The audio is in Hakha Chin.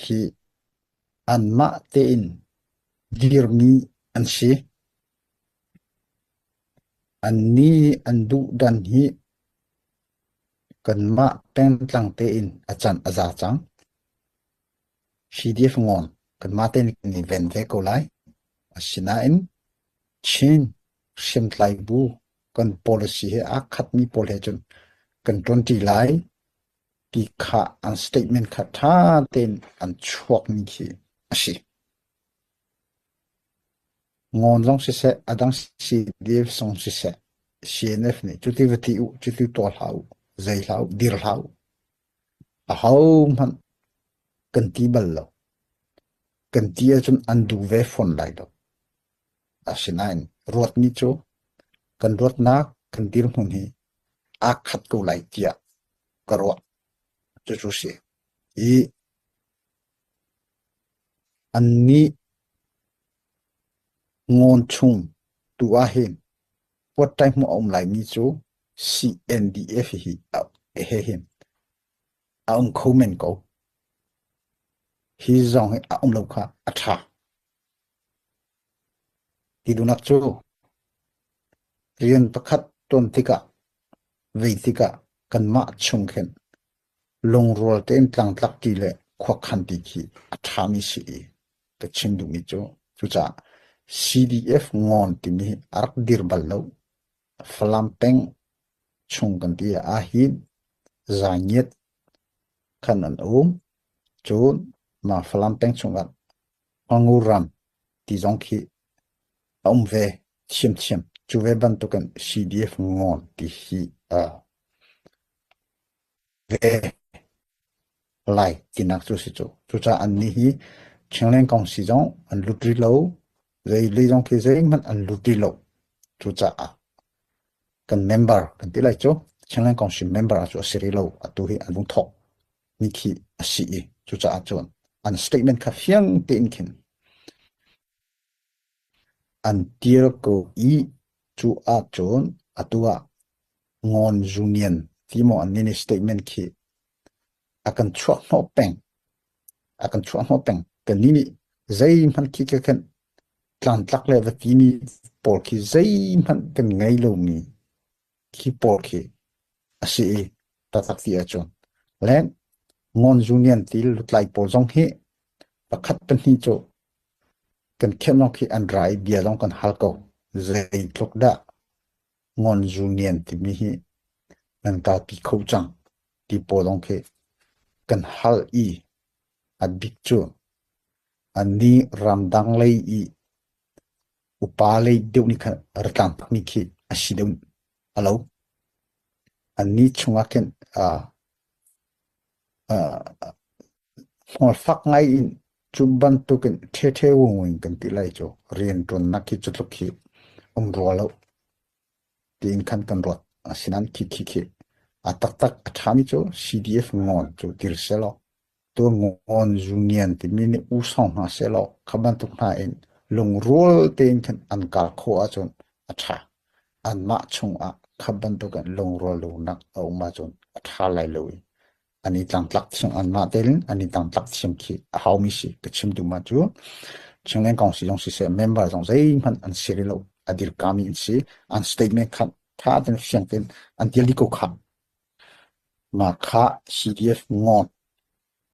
Hi anmah tein dirmi an si. Annih an duhdan hi kanmah pengtlang tein a can a za cang. CDF ngawn kanmah tein kan i ven ve ko lai. Asinain Chin hriamtlai bu kan policy he aa khatmi pawl he cun kan ṭuanṭi lai ti kha an statement kha ṭha tein an chuakmi khi a si. Ngawn zong siseh, a dang CDF zong siseh, CNF nih cuti va ti u, cuti tuah hlah u, zei hlah u, dir hlah u. Ahohmanh kan ti bal lo. Kan ti ahcun an duh ve fawn lai lo. Asinain ruatmi cu kan ruatnak kan dirhmun hi aa khat ko lai tiah ka ruah. Cucu si. I annih ngawn chung tu ahhin puatṭai hmuh a um laimi cu CNDF hi he hin a um kho men ko. Hi zong hi a um lo kha a ṭha. Ti duhnak cu rian pakhat ṭuan tikah vei tikah kanmah chung khin lungrual tein tlangtlak ṭi le khuakhan ti khi a ṭhami si i ka chim duhmi cu cucaah CDF ngawn timi hi a rak dir bal lo. Falam peng chung kan ti ah hin Zangiat khan an um. Cun mah Falam peng chungah Ngangur ram ti zong khi a um ve thiamthiam. Cu ve bantukin CDF ngawn ti hi uh, ve lai tinak cu si cu. Cucaah annih hi Chinland Kongsi zong an lut rih lo. Zei lei zong khi zeihmanh an lut rih lo. Cucaah kan member kan ti lai cu Chinland Kongsi member ah cu a si rih lo. Atu hi an vung thawk mi khi a si i cucaah cun an statement kha fiang tein khin an tial ko i cu ahcun atu ah Ngawn Union ti maw an nih statement khi a kan chuah hnawh peng. A kan chuah hnawh peng. Kannih nih zeihmanh khi ka kan tlangtlak le va timi pawl khi zeihmanh kan ngei lomi khi pawl khi a si i taktak ti ahcun le Ngawn Union ti lutlai pawl zong hi pakhat pahnih cu kan khenh lawng khi an ra i bia zong kan hal ko. Zeitluk dah Ngawn Union timi hi nan kalpi kho cang ti pawl zong khi kan hal i a bik cu annih ramdang lei i upa lei deuh nih khan ra tlangpakmi khi a si deuh a lo. Annih chungah khin uh, uh, hmualfak ngai in cu bantukin ṭheṭhe wung in kan ti lai cu rianṭuannak khi cu tluk khi um rua lo tiin khan kan ruat. Asinain khi khi khi a taktak a ṭhami cu CDF ngawn cu dir selaw Tuangawn Union timi nih usawng hna sehlaw kha bantuk hna in lungrual tein khin an kal khawh ahcun a ṭha. Anmah chungah kha bantuk in lungrual lonak a um ahcun a ṭha lai lo i an i tlangtlak thiam anmah tein an i tlangtlak thiam khi a haumi si ka chim duhmi cu Chinland Council zong siseh member zong zeihmanh an si rih lo a dirkami an si an statement kha ṭha tein fiang tein an tial dih ko khah. Mah kha CDF ngawn.